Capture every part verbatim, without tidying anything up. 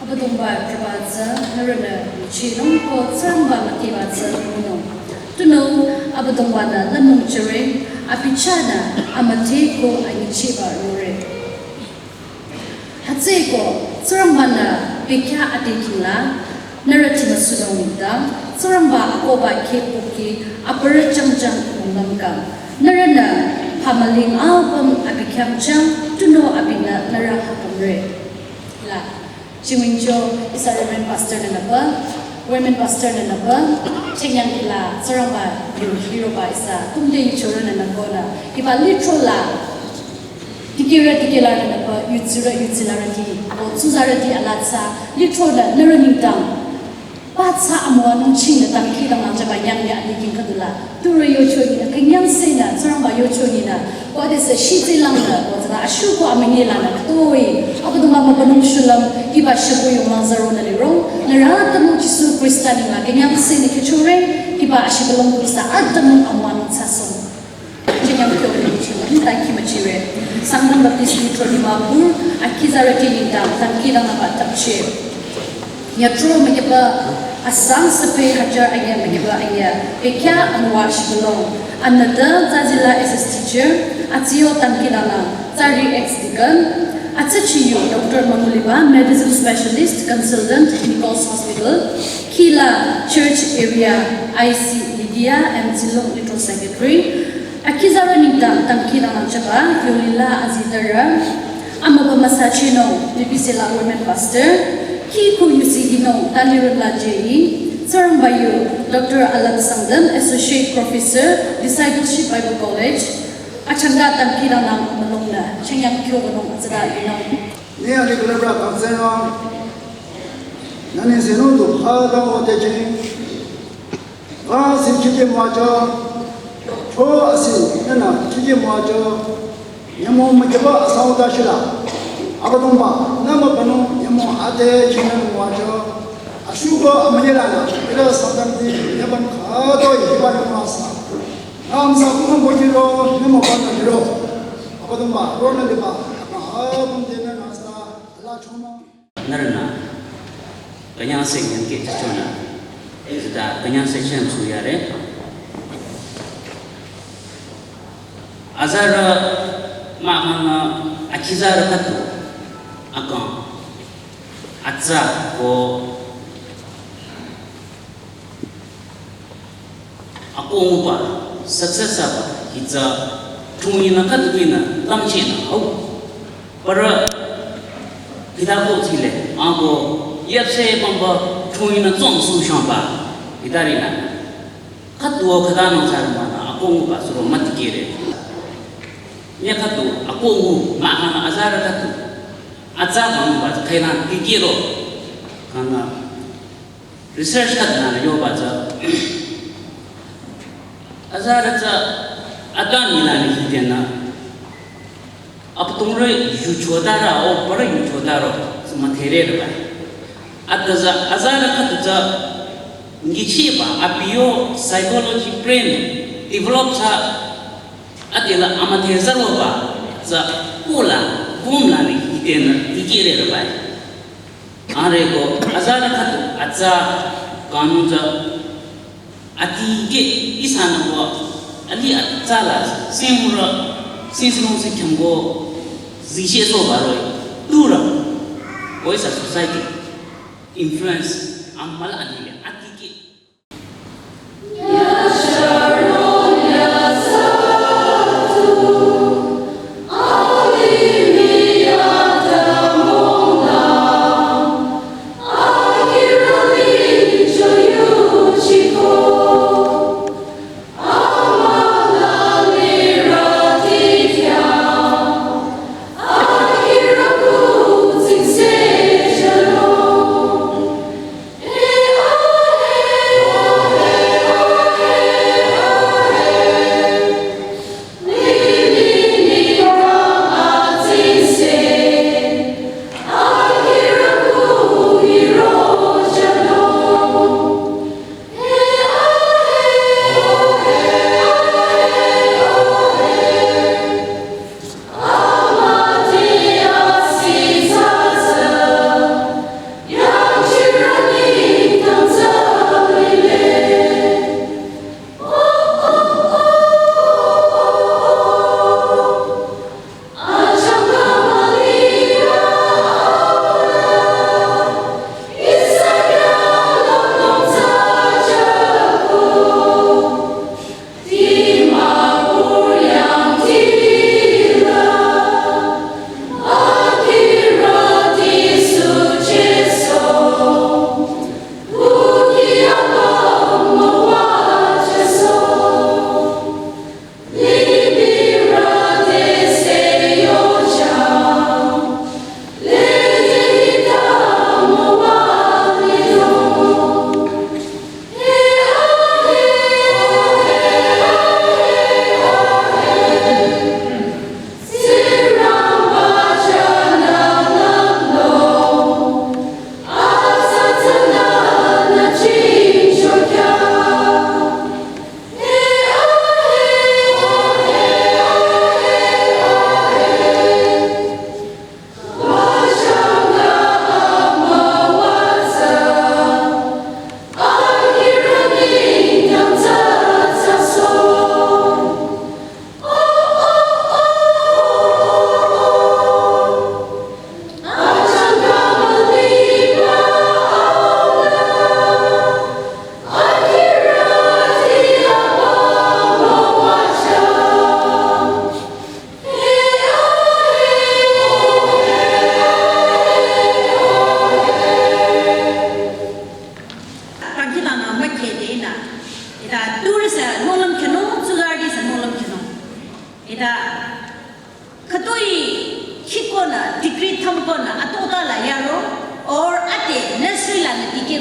Abüdongba krüba tsü nührünü chinung ko Tsingrangba müdheba tsü ngunung. Tunüo Abüdongba-nü lanung jüre, abi chahnü amüdhe ko anyichehba rore. Hütsüeko Tsingrangba-nü bekhyah ade kingla nührü timüsunung nengdang Tsingrangba akohba kheh pohki aparü jangjang ngunung kang. Nührünü pamaling apüm abi khyang jang, tunüo abinü nührü hapümre. La. Chingwingcho ihsa Reverend Pastor nü nüpü, Women Pastor nü nüpü, chengyang kila Tsingrangba yu hiroba ihsa kumde yuchoro nü nüpü nü. Hiba lithro la, dikehrü dikehla nü nüpü, yutsirü yutsilarüti, o tsuzarüti alaa tsü, lithro nü nührü nengdang. Ba tsü amüwanung chingnü dangkhidangnang jüba nyangnyü ade king khüdula. Tsurü yocho nyinü, künyangsehnü, Tsingrangba yocho nyinü, ko adesü shitsi langnü, ko tsüla ashuko amünyi lanü, khütoi, Abüdongba mübünung shulüm, hiba shükuh yonglang zaronü lirong, nührü atümung Jisu Khrista nengla künyangsehnü khyüchore, hiba ashibülung kusa atümung amüwanung tsüsong. Chengyang kyo nung chunga, ni dangkhi müchire. Sangtam Baptist Lithro Dimapur, akizarüti nengdang, dangkhidangnangba tapche. Nyatro mükiba asang sepe hajar anyüh mükiba anyüh. Bekhyah amüwa shibülung. Anüte Zazila S S teacher, Atsiyo dangkhidangnang, Tsari ex-deacon, Atsachiyu Doctor Manguliba, medicine specialist, consultant, Nichols Hospital, Kila Church Area, I C Lydia, and Zilong Lithro secretary, Akizarü nengdang dangkhidangnang jüba, yolila azidara, amübü müsachinung, Lipisela Women Pastor, kiko yusi hinung, talirü la jei, Tsingrangba yu, Doctor Alan Sangtam, Associate Professor, Discipleship Bible College, achangka dangkhidangnang mülungnü, chengyang kyo wünung atsüda inung. Ni ani kulebra kangsenung, nani sinu tu ha dang o te jing. Asi chiji müwajü, cho asi nana chiji müwajü, nyümong mükiba asang ta shila. Abüdongba, nü mübünung nyümong ade chingnü müwajü. Ashuko amünyi lanü, ila Sangtamti, nyübang khütoi hiba nyümong asa. Nü amüsa kumang bojiro, nyümong bana liro. Abüdongba, ronü liba, akang abang dena nü asa, ala chomang. Nührünü künyangse nyangke chachonü, zita künyangse chen suyare. Azarü mahkhang akizarü khüdu akang atsa ko akohba, success aba, hitsü, thungi nü khüdu binü, langchi nü, hau. Para, hita ko chile, ako, yapse pamba, thungi nü zong su shamba, hita ri nü. Khüdu o khüta nang sa ma nü, akohba, suro matikere. Nya khüdu, akohba, mahkhang azarü khüdu. Atsa pamba, khaina, tikiro. Kana, Research khüdu nü yoba tsü. Azarü tsü atsa nila ni hitenü. Abüdongrü yucho dara o para yucho daro tsü müdhere rübai. Atsa azarü khüdu tsü ngichiba abi yo psychology brain develop tsü adela amüdhe zaroba tsü kula bumla ni hitenü tikere rübai. Areko, azarü khüdu atsa kanun tsü, ati ke ihsanü ko, ali atsa la, semura, sensinung se khyamko, zishe so baroi, tura, ko ihsa society, influence, amala ati ke, ati ke.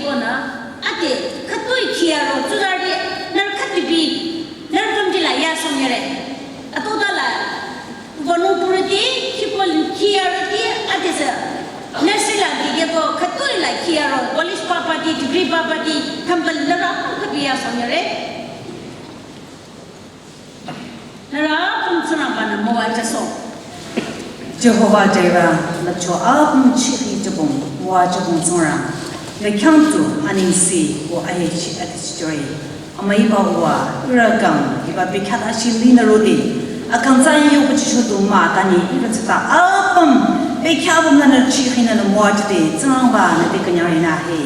Konü, ade, khütoi khiyaro, tsurüti, nührü khütipi, nührü pümji la yasong yore. Atodala, wünung purüti, khipol khiyaroti, adesü. Nührü sila dikehbo, khütoi la khiyaro, college papati, degree papati, khümbal nührü khütipi yasong yore. Nührü apüm Tsingrangba-nü müwajüsoh. Jehovah Jireh, nü cho apüm chiri jübong, müwajübong Tsingrang. Nü khyang tu, anengse, ko ayechi atichijoi. Amüiba wa, ihrü kang, hiba bekhyah ashi linü rode. Akang tsü yoba chichodu mah, tanü ihrü tsüta apüm, bekhyah apüm nü nü chiri nü nü müwajüde, Tsingrangba, nü te künyang rinü he.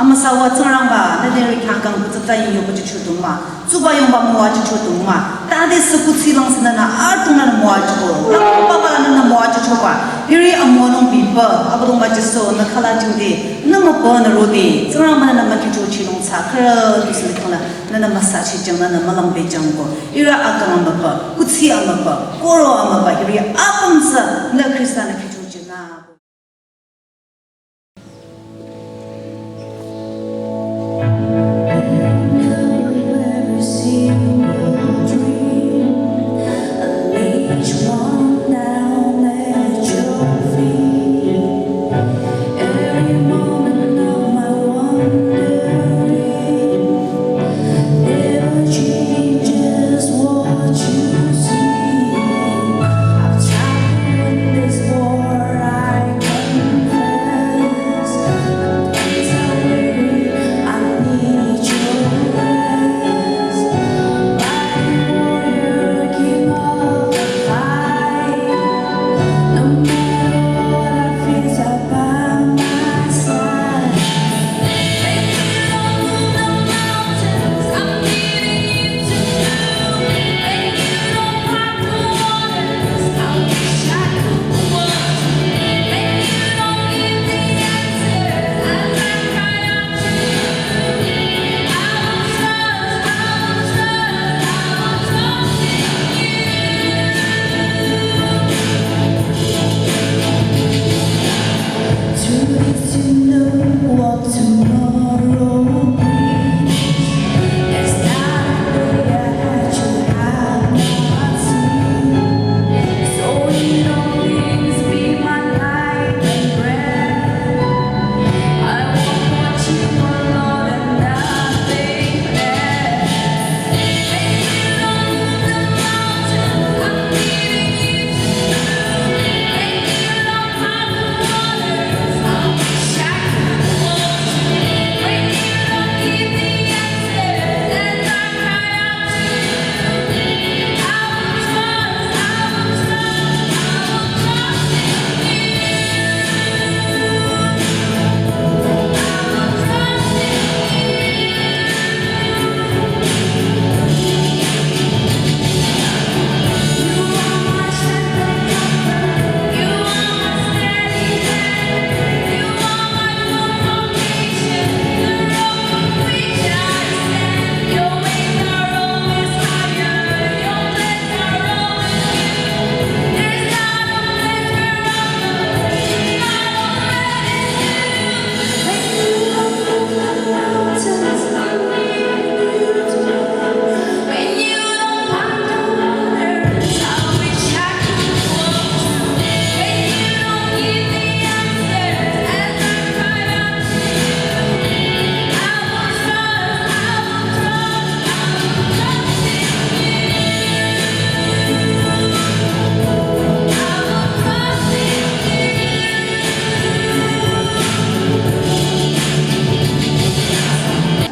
Amüsa wa Tsingrangba, nü te ri khyang kang kutsata yoba chichodu mah. Tsuba yongba müwajüchodu mah. Tade sü kuthsi lang sü nü nü artung nü nü müwajüko. Nü papa la nü nü müwajüchoba. Hiri amüwanung biba. Abüdongba Jisu nü khala jingde. Nü mübü nü rode. Tsingrangba nü nü mükhicho chinung tsü khürü du sü likhang la. Nü nü müsa chijang nü nü mülang bejangko. Ihrü akang amübü. Kuthsi amübü. Koro amübü. Hiri apüm sü nü Khrista nü khicho jinü.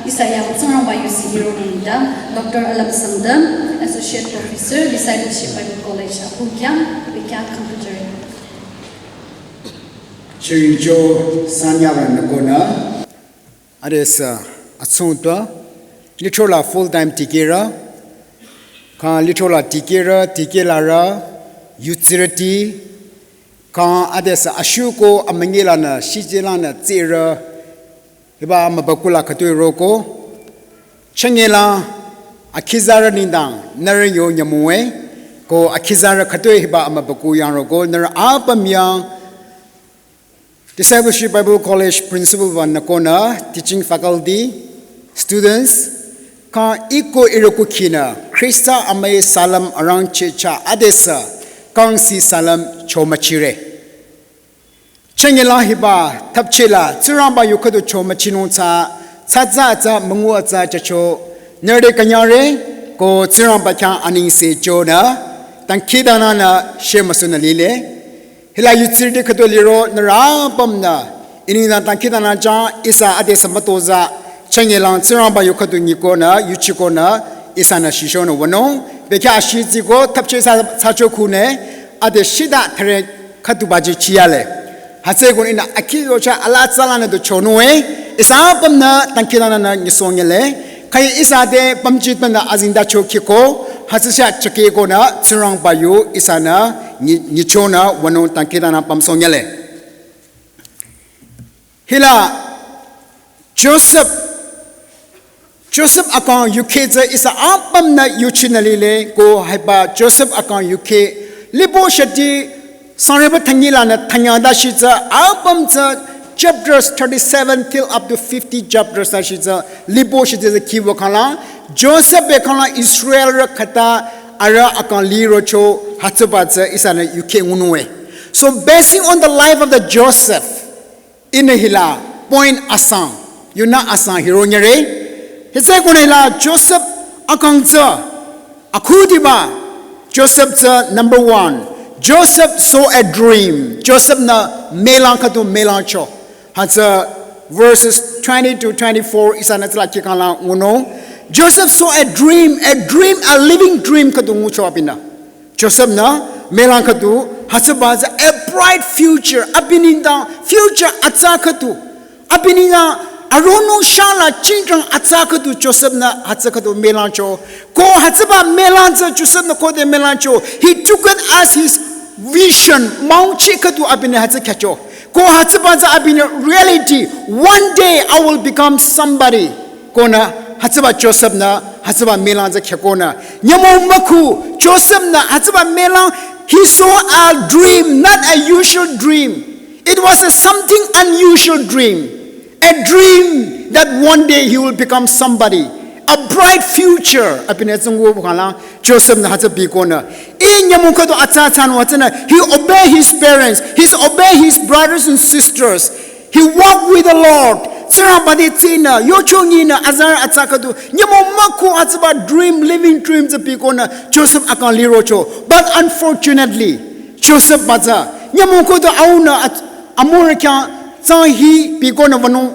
Isaiah Tsingrangba yusi hironungda, Doctor Alam Sangtam, Associate Professor, Discipleship Bible College, Apukyam, Vikyat Computer. Chirincho Sanyaba Nakona. Adesü atsungtwa, lithro la full time tikehra, kha lithro la tikehra, tikehlarü, yutsirüti, kha adesü ashuko amünyi lanü, shiji lanü tsirü, hiba amübükuh la khütoi roko, changela, akhizarü nengdang, nührü yo nyümong we, ko akhizarü khütoi hiba amübükuh yang roko, nührü apüm yang, Discipleship Bible College principal ba nü konü, teaching faculty, students, kang iko irü kukhinü Khrista amüi salam arang checha adesü kangsi salam chomachire. Chengela hiba thapchela Tsingrangba yu khüdu chomachinung tsa, tsa tsa tsa müngu tsa chacho, nerde kanyare, ko Tsingrangba khyang aningse chonü, tangkidana nü shemasunü lile. Hila yutsirdi khüdu liro nührü apümnü, ininü tangkidana cha ihsa adesü mütozah, chengelang Tsingrangba yu khüdu nyikonü, yuchikonü, ihsanü shishonü wünung, bekhyah ashitsiko thapche sa, sacho khunü, ade shida thre khüdu baji chiyale. Hütsüko ihnü akhi yocha ala tsalanü du chonung e, ihsa apümnü tangkidana nü nyisongele, khayi ihsa te pümji tpünü azingda chokhiko, hütsüsha chakekonü Tsingrangba yu ihsanü nyi-, nyichonü wünung tangkidana pümsongele. Hila Joseph, Joseph akang yukheh tsü ihsa apümnü yuchinü lile ko hiba Joseph akang yukheh libo shati sangreba thangilanü thanyada shitsü apüm tsü chapters thirty-seven till up to fifty chapters ta shitsü libo shati tsü kiwa khala Joseph be khala Israel rü khüta arüh akang lirocho hütsüba tsü ihsanü yukheh ngunung e. So basing on the life of the Joseph, ihnü hila point asang, yunü asang hiro nyere. Hütsükonü hila Joseph akang tsü, akhudiba, Joseph tsü number one. Joseph saw a dream. Joseph nü melang khüdu melangcho. Hütsü verses twenty to twenty-four ihsanü tsüla kikala nguno. Joseph saw a dream, a dream, a living dream khüdu ngucho abinü. Joseph nü melang khüdu hütsüba tsü a bright future, abi nengdang future atsa khüdu. Abi nengdang aronung shangla chingchang atsa khüdu Joseph nü hütsü khüdu melangcho. Ko hütsüba melang tsü Joseph nü khode melangcho. He took it as his vision, mangchi khüdu abinü hütsü khyücho. Ko hütsüba tsü abinü reality, one day I will become somebody. Konü hütsüba Joseph nü hütsüba melang tsü khyükonü. Nyümong mükhu Joseph nü hütsüba melang, he saw a dream, not a usual dream. It was a something unusual dream. A dream that one day he will become somebody. A bright future. Abinü tsüngu bukhala Joseph nü hütsü bikonü. I nyümong khüdu atsa tsanü hütsünü. He obey his parents. He's obey his brothers and sisters. He walked with the Lord. Tsingrangba te tsinü, yocho nyinü, azarü atsa khüdu. Nyümong mükhu hütsüba dream, living dream tsü bikonü Joseph akang lirocho. But unfortunately, Joseph ba tsü nyümong khüdu aunü at-, amurü khyang tsang hi bikonü wünung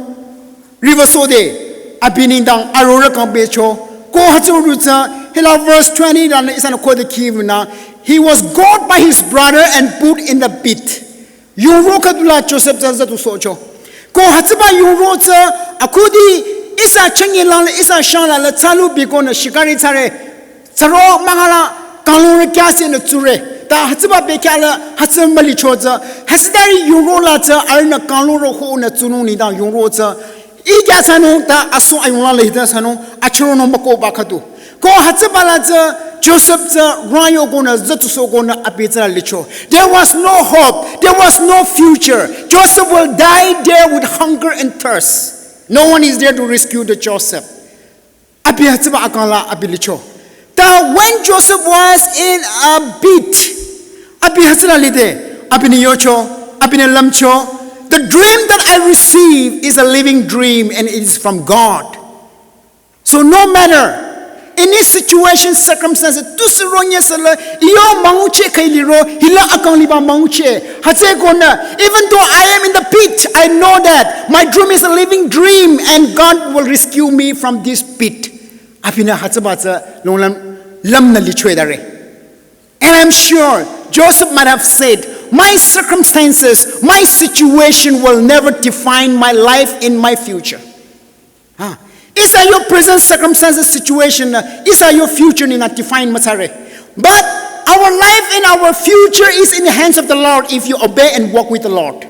riwüsode abi nengdang arorü kang becho. Ko hütsürü tsü hila verse twenty lanü ihsanü khode khyübünü, he was got by his brother and put in the pit. Yungro khüdula Joseph tsü züdusohcho. Ko hütsüba yungro tsü akhudi ihsa chengi lanü ihsa shangla la tsalu bikonü shikari tsare. Tsaro mangala kanglungrü kyasenü tsure. Ta hütsüba bekhyah la hütsü mülicho tsü. Hütsütari yungro la tsü arühnü kanglungrü hunü tsunung nengdang yungro tsü. Ikya sanung ta aso ayungla la hita sanung achüronung mükohba khüdu. Ko hütsüba la tsü Joseph tsü rangyo konü zütuso konü abi tsü la licho. There was no hope. There was no future. Joseph will die there with hunger and thirst. No one is there to rescue the Joseph. Abi hütsüba akang la abi licho. Ta when Joseph was in a pit, abi hütsüla lide, abinü yocho, abinü lümcho. The dream that I receive is a living dream and it is from God. So no matter any situation, circumstances, tusü ronye sala, iyo manguche khailiro, hila akang liba manguche. Hütsükonü, even though I am in the pit, I know that my dream is a living dream and God will rescue me from this pit. Abinü hütsüba tsü longlüm, lümnü lichwe dare. And I'm sure Joseph might have said, my circumstances, my situation will never define my life in my future. Ha. Ihsa yo present circumstances, situation, uh, ihsa yo future ni nü define mütsare. But our life and our future is in the hands of the Lord if you obey and walk with the Lord.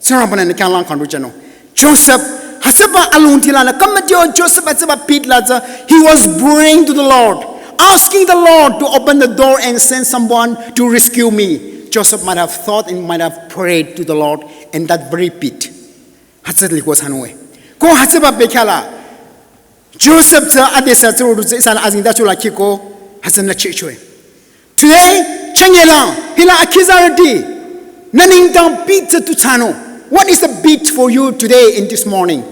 Tsingrangba-nü nü khyanglang kangru jünung. Joseph, hütsüba alongdi lanü, kamadio Joseph hütsüba pit la tsü, he was praying to the Lord, asking the Lord to open the door and send someone to rescue me. Joseph might have thought and might have prayed to the Lord in that very pit. Hütsü liko thsanung-e. Ko hütsüba bekhyah la Joseph tsü adesü tsürodu tsü ihsa azengtacho la khiko hütsünü chehcho-e. Today, chünye la, hila akhizarüti, nü nengdang pit tsü tu thsanung. What is the pit for you today in this morning?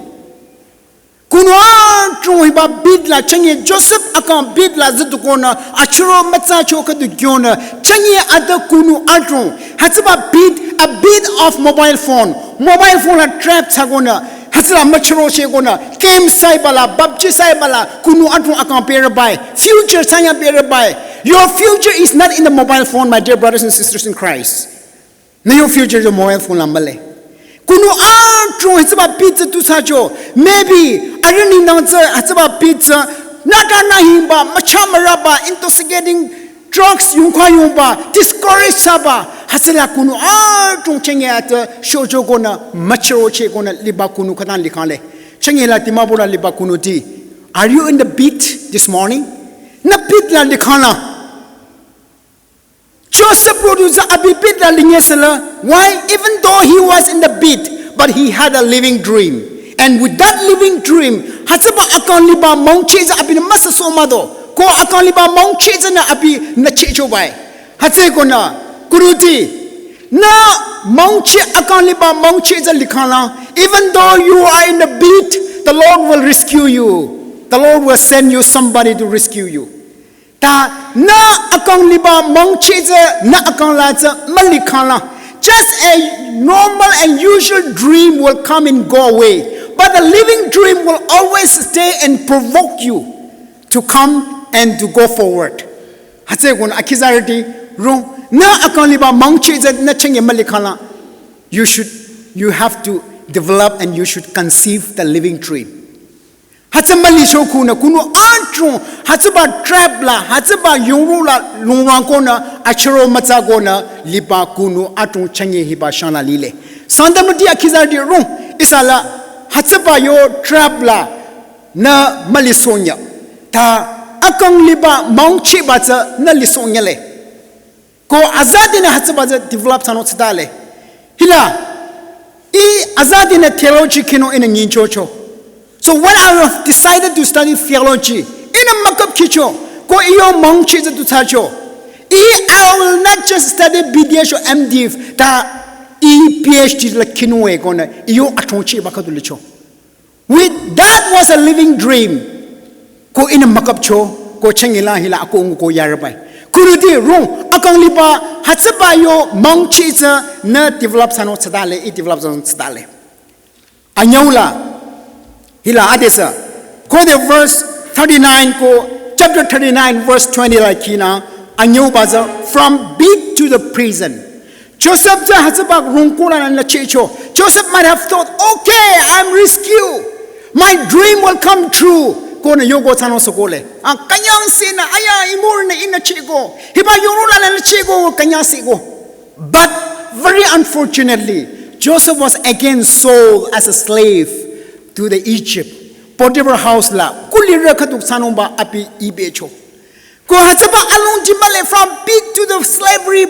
Kunü adrong hiba pit la chünye Joseph akang pit la züdukonü, achiro mütsacho khüdu kyonü, chünye ade kunü adrong, hütsüba pit, a pit of mobile phone. Mobile phone la trap thsakonü, hütsüla müchirochekonü, game saiba la, PUBG saiba la, kunü adrong akang pere bai, future thsanya pere bai. Your future is not in the mobile phone, my dear brothers and sisters in Christ. Nü yo future yo mobile phone la mühle. Kunü adrong hütsüba pit tsü tu thsacho. Maybe, arüh nengdang tsü hütsüba pit tsü, nüta nü himba, mücha müraba, intoxicating drugs yongkha yongba, discourage thsaba, hütsüla kunü adrong chünye ade shochokonü, müchirochekonü, liba kunü khütang likhangle. Chünye la Dimapur la liba kunüti. Are you in the pit this morning? Nü pit la likhangle. Joseph rodu tsü abi pit la linye süla. Why? Even though he was in the pit, but he had a living dream. And with that living dream, hütsüba akang liba mongchi tsü abinü müsüsoh mah do. Ko akang liba mongchi tsünü abinü chehcho bai. Hütsükonü, kunüti, nü mongchi akang liba mongchi tsü likhangle. Even though you are in the pit, the Lord will rescue you. The Lord will send you somebody to rescue you. Ta nü akang liba mongchi tsü nü akang la tsü mülikhangle. Just a normal and usual dream will come and go away. But the living dream will always stay and provoke you to come and to go forward. Hütsükonü akhizarüti rong, nü akang liba mongchi tsü nü chünye mülikhangle. You should, you have to develop and you should conceive the living dream. Hütsü mülicho kunü, kunü adrong, hütsüba trap la, hütsüba yongro la, longrangkonü, achiro mütsakonü, liba kunü adrong chünye hiba shang la lile. Sangtamrüti akhizarüti rong, ihsa la, hütsüba yo trap la, nü mülisohnyü. Ta akang liba mongchiba tsü nü lisohnyüle. Ko azadinü hütsüba tsü develop thsanung thsatale. Hila, ih azadinü theology khinung ihnü nyingchocho. So when I have decided to study theology, ihnü mükap khicho, ko ih yo mongchi tsü tu thsacho. Ih, I will not just study B D S or M Div, ta ih P H D la khinung-e konü, ih yo adrongchiba khüdu licho. With, that was a living dream. Ko ihnü mükapcho, ko chünye la hila ako ngu ko yarübai. Kunüti rong, akang liba, hütsüba yo mongchi tsü nü develop thsanung thsatale, ih develop thsanung thsatale. Anyüu la, hila adesü. Ko de verse thirty-nine ko, chapter thirty-nine, verse twenty la khinü, anyüuba tsü, from pit to the prison. Joseph tsü hütsüba rongkula nü chehcho. Joseph might have thought, "Okay, I'm rescued. My dream will come true." Konü yoko thsanung sokole. A, künyangsehnü, aya, imurnü ihnü chehko. Hiba yongro la nü chehko, künyangsehnü. But very unfortunately, Joseph was again sold as a slave to the Egypt. Potiphar house la, kulirü khüdu thsanungba abi ibecho. Ko hütsüba alongdi mühle from pit to the slavery,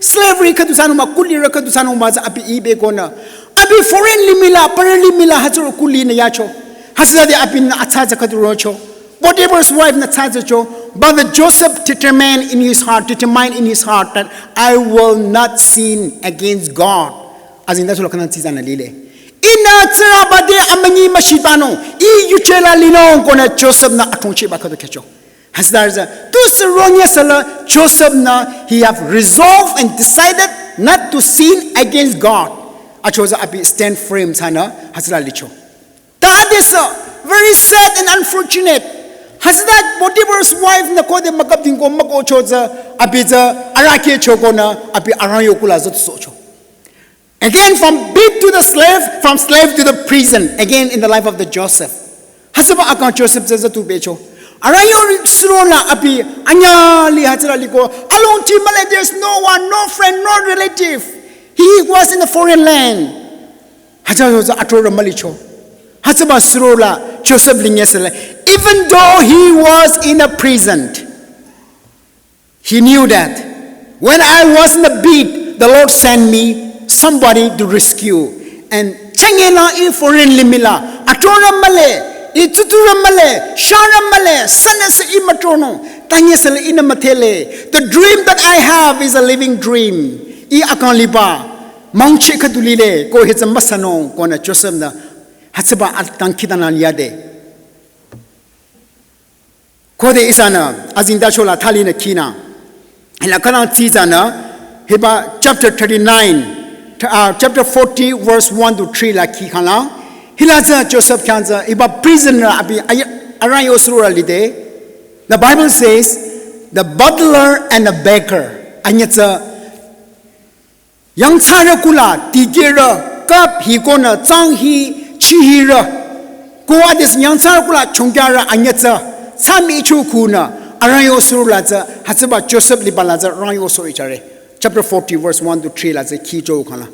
slavery khüdu thsanungba, kulirü khüdu thsanungba tsü abi ibekonü. Abi foreign limih la, parü limih la hütsüro kulinü yacho. Hütsütade abinü atsa tsü khüdu rocho. Potiphar's wife nü tsü tsücho. But the Joseph determined in his heart, determined in his heart that I will not sin against God. Azengtacho la khünang tsitsanü lile. Ihnü Tsingrangba te amünyi müshitabanung, ih yuje la linung konü Joseph nü adrongchiba khüdu khyücho. Hütsütade tsü, tusü ronye süla Joseph nü, he have resolved and decided not to sin against God. Achotsü abi stand firm thsanü, hütsüla licho. Ta adesü, very sad and unfortunate. Hütsüta Potiphar's wife nü khode mükapding ko mükohcho tsü, abi tsü arahkheh chokonü, abi arangyo kula zütsohcho. Again, from pit to the slave, from slave to the prison. Again, in the life of the Joseph. Hütsüba akang Joseph tsü zütu becho. Arangyo suro nü abi anyüh li hütsüla liko. Alongdi mühle, there's no one, no friend, no relative. He was in a foreign land. Hütsüla tsü atrorü mülicho. Hütsüba suro la Joseph linye süla. Even though he was in a prison, he knew that when I was in the pit, the Lord sent me somebody to rescue. And changela i foreign limih la, atrorü mühle, i tuturü mühle, sharü mühle, sünüsü i mütronung, tanyesüle i nü müdhele. The dream that I have is a living dream. I akang liba, mangchi khüdu lile, ko hitsü müsünung, konü Joseph nü, hütsüba atang khütanü liyade. Khode ihsanü, azingda chola thali nü khinü. Hila khanang tsitsanü, hiba chapter thirty-nine, uh, chapter forty, verse one to three la khi khanang. Hila tsü Joseph khyang tsü, hiba prisoner abi, ay-, arang yo surura lide. The Bible says, the butler and the baker. Anyütsü, yangthsarü kula, tikehrü, kap hi konü, tsang hi, chi hirü. Ko adis yangthsarü kula, chongkyarü anyütsü, tsami ichu kunü, arang yo suru la tsü, hütsüba Joseph liba la tsü, arang yo so ichare. Chapter forty, verse one to three la tsü, khi cho khala.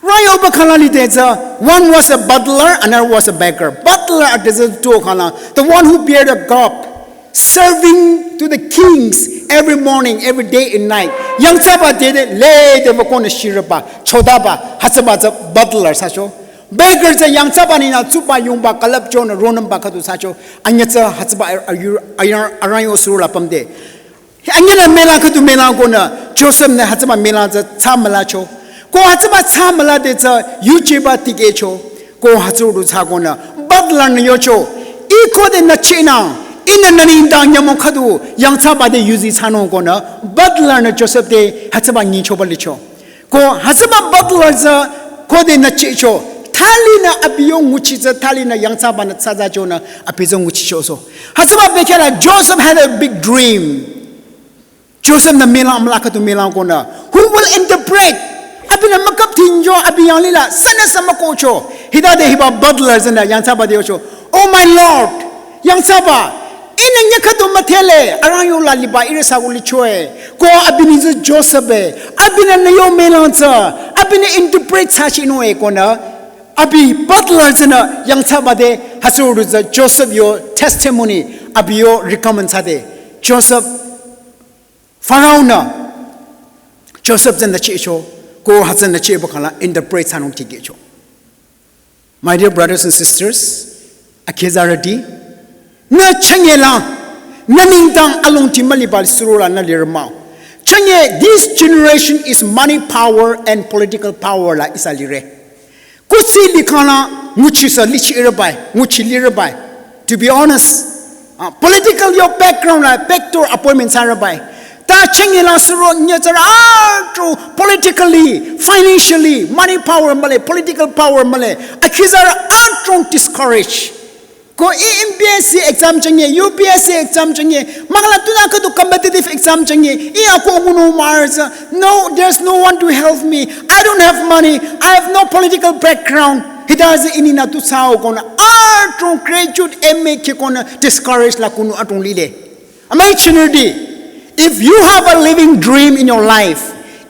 Arang yo ba khala lide tsü, one was a butler, another was a baker. Butler at the to khala, the one who bear the cup, serving to the kings every morning, every day and night. Yangthsaba dede, lede ba konü shirüba, chodaba, hütsüba tsü butler thsacho. Baker tsü yangthsaba ninü tsuba yungba kalap chonü ronümba khüdu thsacho. Anyütsü hütsüba ar-, ar-, ar-, arang yo suru la pümde. Anyünü mülang khüdu mülang konü, Joseph nü hütsüba mülang tsü thsa mülacho. Ko hütsüba thsa mülade tsü yuchiba tikehcho. Ko hütsüdu thsa konü, butler nü yocho. I khode nü chinü, ihnü nü nengdang nyümong khüdu, yangthsaba de yuzi thsanung konü, butler nü Joseph te hütsüba nyichoba licho. Ko hütsüba butler tsü khode nü chicho, thali nü abi yo nguchi tsü, thali nü yangthsaba nü thsaza chonü, abi tsü nguchicho so. Hütsüba bekhyah la Joseph had a big dream. Joseph nü mülang amla khüdu mülang konü, who will interpret? Abinü mükap tinjo, abi yanglila, sünüsü mükohcho. Hitade hiba butler tsünü yangthsaba de yocho. Oh my Lord, yangthsaba, ihnü nyü khüdu müdhele, arang yo la liba ihrü sa ko lichoe. Ko abinü tsü Joseph e, abinü nü yo mülang tsü, abinü interpret thsachinung e konü. Abi butler tsünü yangthsaba de, hütsüdu tsü Joseph yo testimony, abi yo recommend thsade. Joseph Pharaoh nü Joseph tsünü chicho, ko hütsü nü chiba khala interpret thsanung tikehcho. My dear brothers and sisters, akhezarüti, nü changela, nü nengdang alongti müliba suru la nü lirü mah-o. Change, this generation is money power and political power la ihsa lire. Kuthsi likhang la nguchi sü lichi ihrü bai, nguchi lirü bai. To be honest, uh, political yo background la backdoor appointment thsarü bai. Ta changela suro nyitsarü atro politically, financially, money power mühle, political power mühle. Akhizarü atro discourage. Ko i M P S C exam changye, U P S C exam changye, mangla tunü khüdu competitive exam changye, i ako ngunung mah-o tsü, no, there's no one to help me. I don't have money. I have no political background. Hita tsü ihnü nü tu thsa-o konü, atro graduate M A khi konü discourage la kunü atro lile. Amüi chinirüti, if you have a living dream in your life,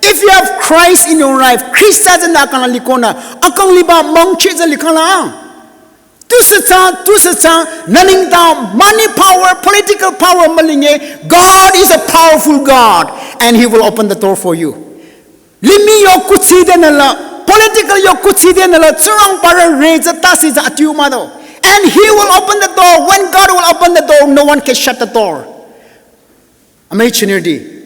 if you have Christ in your life, Khrista tsünü akang la likonü, akang liba mangchi tsü likhang la. Tusü thsa, tusü thsa, nü nengdang money power, political power mülinge, God is a powerful God, and He will open the door for you. Limih yo kuthsi denü la, political yo kuthsi denü la, Tsingrangbarü re tsü tasi tsü adiu mah-o. And He will open the door. When God will open the door, no one can shut the door. Amüi chinirüti.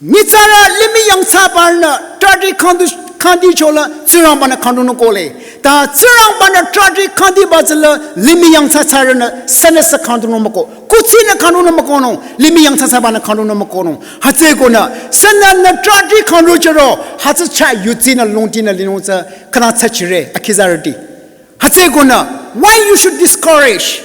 Nyitsarü limih yangthsabanü trahti khangdu, khangdi chola Tsingrangbanü khangdunung kohle. Ta Tsingrangbanü trahti khangdiba tsüla limih yangthsabanü sünüsü khangdunung mükoh. Kuthsinü khangdunung mükohnung, limih yangthsabanü khangdunung mükohnung. Hütsükonü, sününü trahti khangdu chüro, hütsü chah yudsinü longtinü linung tsü, khünü tsü chire, akhizarüti. Hütsükonü, why you should discourage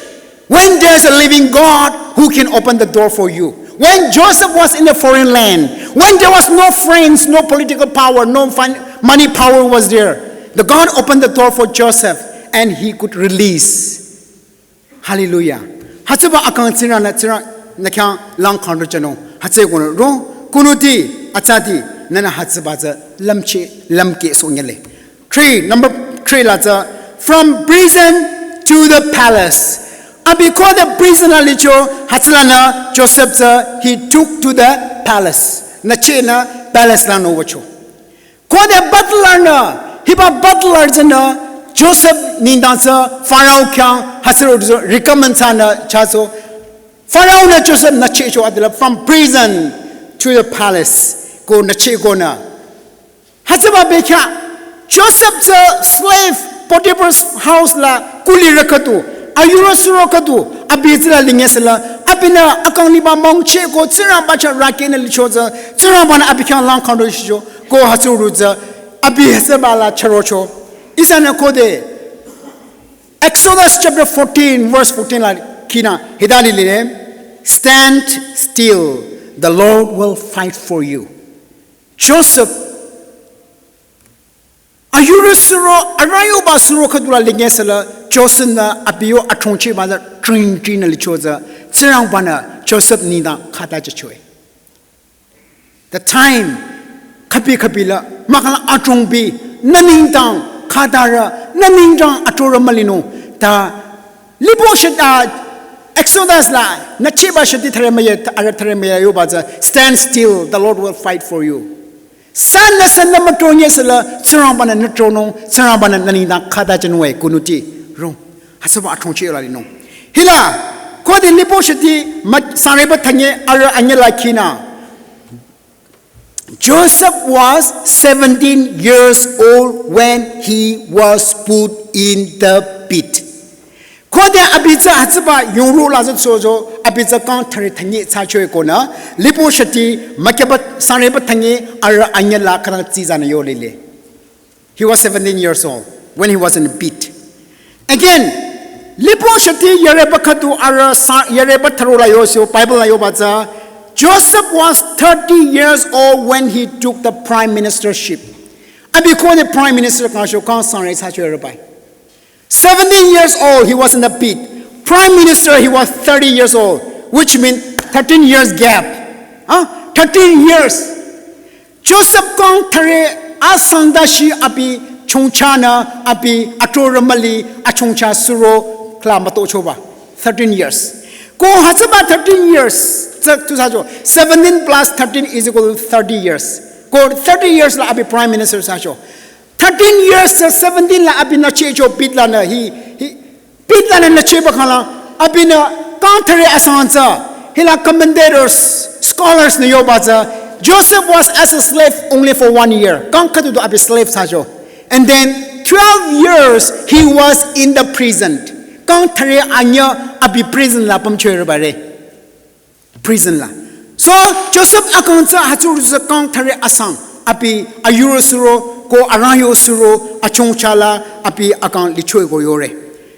when there's a living God who can open the door for you? When Joseph was in a foreign land, when there was no friends, no political power, no fin-, money power was there, the God opened the door for Joseph and he could release. Hallelujah. Hütsüba akang Tsingrang nü Tsingrang nü khyang lang khangdu chonung. Hütsükonü ro, kunuti, atsati, nünü hütsüba tsü lümchi, lümkeh so nyele. Three, number three la tsü, from prison to the palace. Abi khode prison la licho, hütsülanü Joseph tsü, he took to the palace. Nü chinü palace la nü wücho. Khode butler nü, hiba butler tsünü, Joseph nengdang tsü Pharaoh khyang hütsüro tsü recommend thsanü chaso. Pharaoh nü Joseph nüchehcho adila from prison to the palace. Ko nüchehkonü. Hütsüba bekhyah, Joseph tsü slave Potiphar's house la kulirü khüdu, ayurü suro khüdu, abi tsüla lingesüla, abinü akang liba mongcheh ko Tsingrangba chah rükehnü licho tsü, Tsingrangbanü abi khyang lang khandoshicho, ko hütsüro tsü, abi hütsüba la chürocho. Ihsanü khode, Exodus chapter fourteen, verse fourteen la khinü, hita lile, "Stand still, the Lord will fight for you." Joseph, ayurü suro, arüh yoba suro khüdula lingesüla, Joseph nü abi yo athrongcheh ba tsü tring tring nü licho tsü, Tsingrangbanü Joseph nengdang khata jüchoe. The time, khübi khübi la, mahkhang la athrongbi, nü nengdang khatarü, nü nengdang athrorü mülinung, ta, lipo shita, Exodus la, nüchehba shiti thare müya, arüh thare müya yoba tsü, "Stand still, the Lord will fight for you." Sünü sünü müthronyesüla, Tsingrangbanü nü thronung, Tsingrangbanü nü nengdang khata jünunge kunuti rong. Hütsüba athrongcheh la linung. Hila, khode lipo shiti, ma, sangreba thanye, arüh anyüh la khinü. Joseph was seventeen years old when he was put in the pit. Khode abi tsü hütsüba yongro la tsü sozo, abi tsü kang thare thanye thsachoe konü, lipo shiti, makyaba sangreba thanye, arüh anyüh la khanang tsizanü yo lile. He was seventeen years old when he was in the pit. Again, lipo shiti yareba khüdu arüh sa, yareba tharo la yosü, Bible la yoba tsü, Joseph was thirty years old when he took the prime ministership. Abi khode prime minister kang sho kang sangre thsacho yareba. Seventeen years old, he was in the pit. Prime minister, he was thirty years old, which means thirteen years gap. Huh? Thirteen years. Joseph kang thare asang dashi abi chongcha nü abi athro rümüli achongcha suro khla mütochoba. Thirteen years. Ko hütsüba thirteen years. Tsü tu thsacho. Seventeen plus thirteen is equal to thirty years. Ko thirty years la abi prime minister thsacho. Thirteen years tsü seventeen la abinü chehcho pit lanü hi, hi, pit lanü nüchehba khangla, abinü kang thare asang tsü, hila commentators, scholars nü yoba tsü, Joseph was as a slave only for one year. Kang khüdu du abi slave thsacho. And then twelve years he was in the prison. Kang thare anyüh abi prison la pümcho yareba re. Prison la. So, Joseph akang tsü hütsüro tsü kang thare asang, abi ayurü suro, ko arangyo suro, achongcha la, abi akang lichoe ko yore.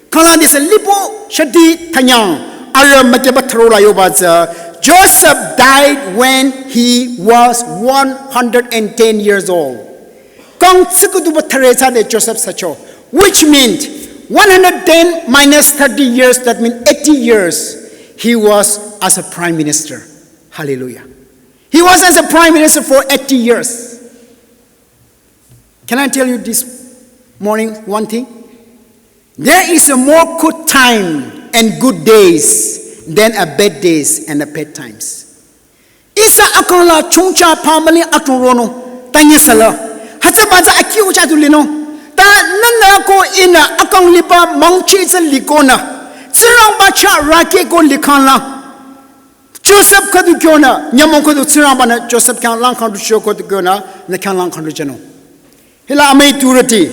Khangla dise lipo shiti thanyang, arüh müteba tharo la yoba tsü, Joseph died when he was one hundred and ten years old. Kang tsüküduba thare thsade Joseph thsacho, which means one hundred ten minus thirty years, that means eighty years, he was as a prime minister. Hallelujah. He was as a prime minister for eighty years. Can I tell you this morning one thing? There is a more good time and good days than a bad days and a bad times. Ihsa akang la chongcha family atro ronung, tanyesüla. Hütsüba tsü akiu cha du linung. Ta nünü ko ihnü akang liba mongchi tsü likonü. Tsingrangba chah rükeh ko likhangla. Joseph khüdu kyonü, nyümong khüdu Tsingrangbanü Joseph khyang lang khandoshicho khüdu kyonü, nü khyang lang khandoshinung. Hila amüi turüti.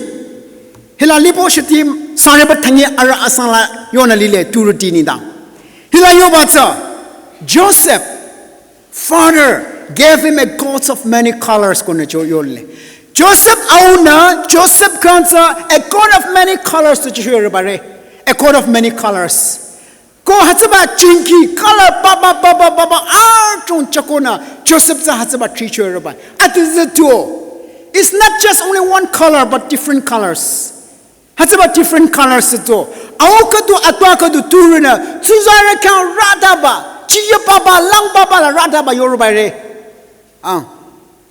Hila lipo shiti sangreba thanye arüh asang la yonü lile turüti nengdang. Hila yoba tsü, Joseph, father gave him a coat of many colors konü cho yole. Joseph aunü, Joseph khyang tsü a coat of many colors tu chicho yareba re. A coat of many colors. Ko hütsüba chingki color baba baba baba atong chakonü Joseph tsü hütsüba thricho yareba. Ati zütuo. It's not just only one color but different colors. Hütsüba different colors zütuo. Au khüdu atwa khüdu turünü tsuzarü khyang rüdaba, chiya baba, lang baba la rüdaba yoreba re. Ah.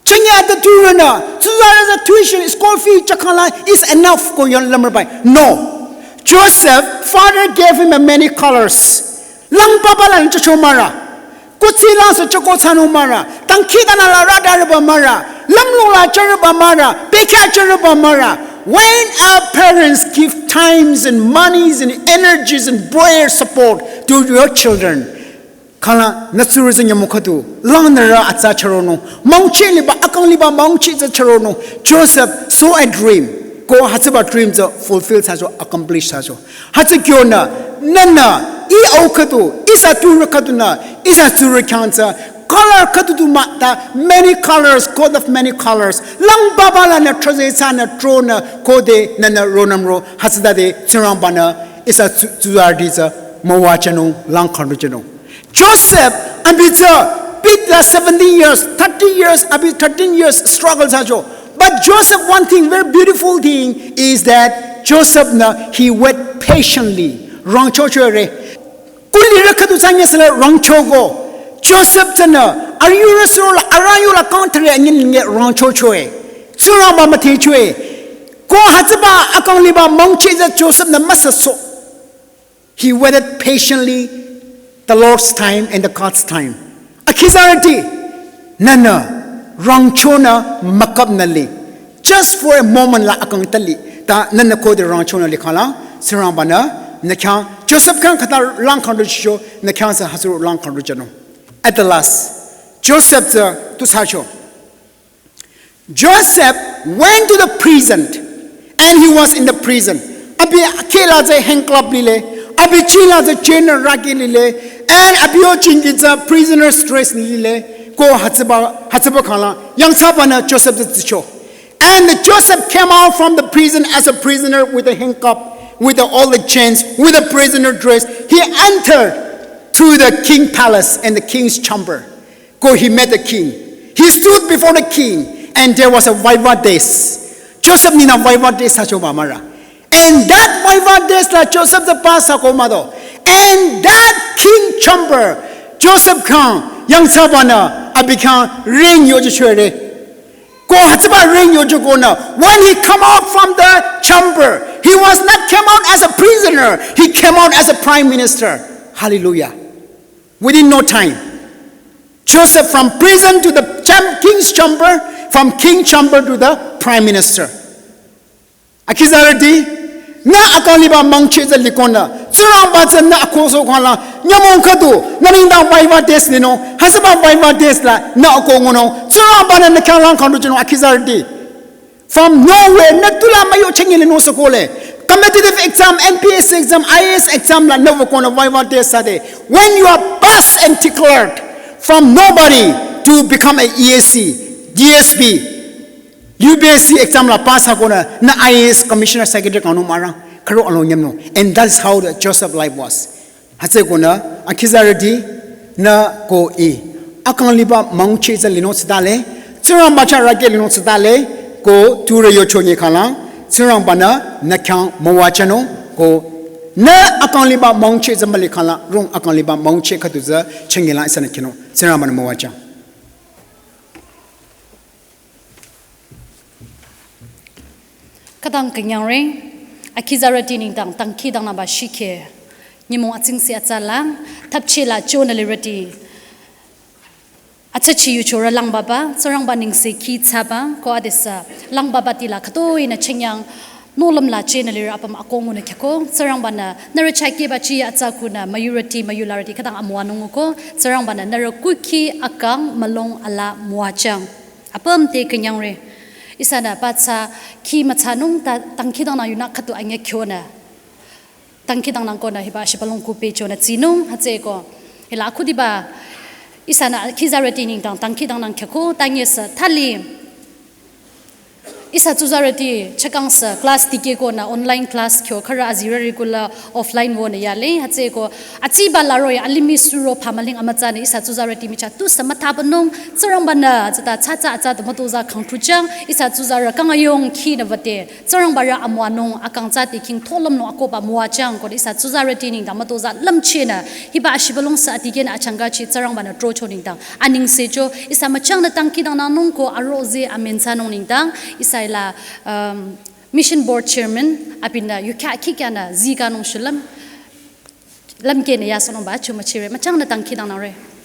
Chingya de turünü, tsuzarü tsü tuition, school fee chakhangla is enough ko yon lamreba. No. Joseph, father gave him a many colors. Lang baba la chacho mara. Kuthsi lang se chako thsanung mara. Tangki tana la rüdareba mara. Lümlong la chürüba mara, pekya chürüba mara. When our parents give times and monies and energies and prayer support to your children, khala nü tsurü tsü nyümong khüdu, langnürü atsa chüronung, mongchi liba, akang liba mongchi tsü chüronung. Joseph saw a dream. Ko hütsüba dream tsü fulfill thsacho, accomplish thsacho. Hütsü kyonü, nünü, ih au khüdu, ihsa tsurü khüdunü, ihsa tsurü khyang tsü, color khüdu du mah ta, many colors, coat of many colors. Lang baba lanü, trüze thsanü, tronü, khode, nünü, ronümro, hütsütade, Tsingrangbanü, ihsa tsu-, tsuzarüti tsü, müwajünung, lang khandujünung. Joseph, abi tsü, pit la seventeen years, thirty years, abi thirteen years struggle thsacho. But Joseph, one thing, very beautiful thing is that Joseph nü, he wait patiently. Rangcho chore. Kulirü khüdu thsanye sela rangcho ko. Joseph tsünü, arüh yurü suro la, arüh yurü la kangthre anyin nge rangcho choe. Tsingrangba müthehchoe. Ko hütsüba akang liba mongchi tsü Joseph nü müsüso. He waited patiently the Lord's time and the God's time. Akhizarüti, nünü, rangchonü müküpnü li. Just for a moment la akang tali. Ta nünü khode rangchonü li khala, Tsingrangbanü, nü khyang, Joseph khyang khüta lang khandujücho, nü khyang sü hütsüro lang khandujünung. At the last, Joseph tsü tu thsacho. Joseph went to the prison and he was in the prison. Abi kheh la tsü handcuff lile, abi chi la tsü chain raki lile, and abi yo chingi tsü prisoner's dress lile, ko hütsüba, hütsüba khala, yangthsabanü Joseph tsü tsicho. And Joseph came out from the prison as a prisoner with a handcuff, with all the chains, with a prisoner dress. He entered through the king palace and the king's chamber. Ko he met the king. He stood before the king, and there was a viva days. Joseph nina viva days thsachoba mara. And that viva days la Joseph tsü pass thsako mado. And that king chamber, Joseph khyang, yangthsabanü, abi khyang, ring yoji chore. Ko hütsüba ring yoji konü. When he come out from the chamber, he was not came out as a prisoner. He came out as a prime minister. Hallelujah. Within no time, Joseph from prison to the cham-, king's chamber, from king chamber to the prime minister. Akhizarüti, nü akang liba mongchi tsü likonü, Tsingrangba tsü nü akohso khala, nyümong khüdu, nü nengdang viva days linung, hütsüba viva days la, nü akoh ngunung, Tsingrangbanü nü khyang lang khandujünung akhizarüti. From nowhere, nü tula müyo chengile no sokole. Competitive exam, N P S C exam, I A S exam la nü wükonü viva days thsade. When you are passed and declared from nobody to become a E A C, D S P, U P S C exam la pass thsakonü, nü I A S commissioner secretary kangnung mara, khüro along nyümnung. And that's how the Joseph life was. Hütsükonü, akhizarüti, nü ko ih akang liba mongchi tsü linung thsatale, Tsingrangba chah rake linung thsatale, ko tsurü yocho nyi khala, Tsingrangbanü, nü khyang müwajünung, ko nü akang liba mongchi tsü müli khala, rung akang liba mongchi khüdu tsü chengi la ihsanü khinung, Tsingrangbanü müwajü. Khütang künyangre, akhizarüti nengdang, dangkhidangnangba shikhe, nyümong atsingse atsa la, thapche la chonü lirüti, atsachi yuchorü langbaba, Tsingrangba nengsekhi thsaba, ko adesü, langbaba tila khütoinü chengyang, nohlüm la chenü lirü apüm akoh ngunü khyako, Tsingrangbanü, nührü chakeba chi atsa kunü, müyurüti, müyularüti, khütang amüwanung ko, Tsingrangbanü, nührü kukhi akang mülung ala müwajüng. Apüm te künyangre. Ihsanü pathsa khi müthsanung ta dangkhidangnang yunü khüdu anyüh kyonü. Dangkhidangnang konü hiba shibülung kupe chonü tsinung hütsüeko. Hila akhudiba ihsanü akhizarüti nengdang dangkhidangnang khyako tanyesü thali. Ihsa tsuzarüti chakangsü class dikehkonü online class kyo khürü azirü regular offline wünü yale hütsüeko atsiba laroh-i alimih suro phamüling amütsanü ihsa tsuzarüti michah tusü müthabanung Tsingrangbanü tsüta tsatsa atsa tu mütozah khangthuchang ihsa tsuzarü kangayong khinü wüde Tsingrangbarü amüwanung akang tsü te khingtholümnung akohba müwajüng ko ihsa tsuzarüti nengdang mütozah lümchehnü hiba ashibülung sü adikehnü achangkachi Tsingrangbanü throcho nengdang anengsecho ihsa müchangnü dangkhidangnangnung ko aroh zeh amen thsanung nengdang ihsa hila, um, Mission Board Chairman, abinü yukhya khikyanü zikanung shulüm. Lümkehnü yasohnungba chumüchire, müchangnü dangkhidangnangre.